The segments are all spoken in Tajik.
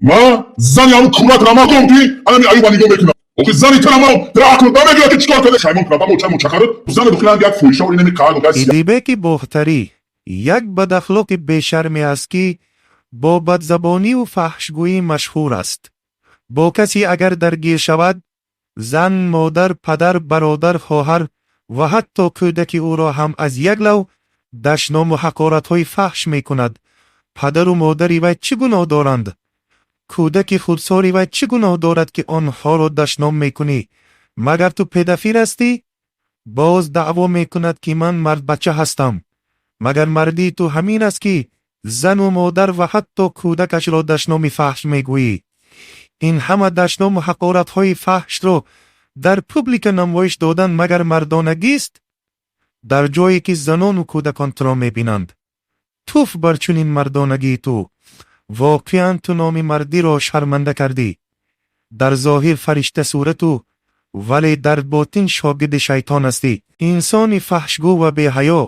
Ма зани ҳамун кӯрак рамаком, ки анами Аюба нигоҳ мекунам. Охи, зани тара ма тара ақл намегирад, ки чикор карда, шаймон кунад, ма мочакарад зани духилан як фоҳишаори неми қаҳр. Идибеки Бохтарӣ як бадахлоқи бешарме аст, ки бо бадзабониву фаҳшгӯӣ машҳур аст. Бо касе агар даргир шавад, зан, модар, падар, бародар, хоҳар ва ҳатто кӯдаки ӯро ҳам аз як лав дашному ҳақоратҳои фаҳш мекунад. Падару модари вай чӣ гуноҳ доранд? Кӯдаки хурдсоли вай чӣ гуноҳ дорад, ки онҳоро дашном мекунӣ? Магар ту педофил ҳастӣ? Боз даъво мекунад, ки ман мардбача ҳастам. Магар мардии ту ҳамин аст, ки зану модар ва ҳатто кӯдакашро дашноми фаҳш мегӯӣ? Ин ҳама дашному ҳақоратҳои фаҳшро дар публика намоиш додан магар мардонагист, дар ҷое ки занону кӯдакон туро мебинанд? Туф бар чунин мардонагии ту! Воқеан, ту номи мардиро шарманда кардӣ. Дар зоҳир фаришта сурату, вале дар ботин шогирди шайтон ҳастӣ. Инсони фаҳшгӯ ва беҳаё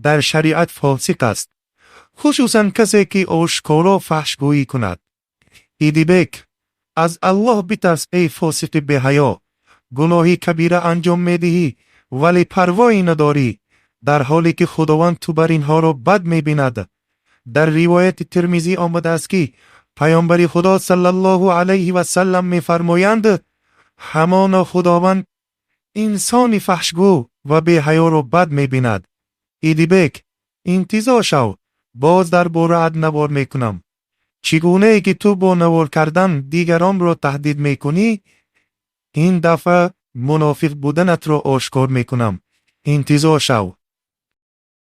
дар шариат фосиқ аст, хусусан касе, ки ошкоро фаҳшгӯӣ кунад. Идибек, аз Аллоҳ битарс, эй фосиқи беҳаё! Гуноҳи кабира анҷом медиҳӣ, вале парвое надорӣ, дар ҳоле ки Худованд ту бар инҳоро бад мебинад. Дар ривояти Термизӣ омадааст, ки Паёмбари Худо саллаллоҳу алайҳи васаллам мефармоянд: «Ҳамоно Худованд инсони фаҳшгӯ ва беҳаёро бад мебинад». Идибек, интизор шав, боз дар бораат навор мекунам. Чӣ гунае ки ту бо навор кардан дигаронро таҳдид мекунӣ, ин дафъа мунофиқ буданатро ошкор мекунам. Интизор шав.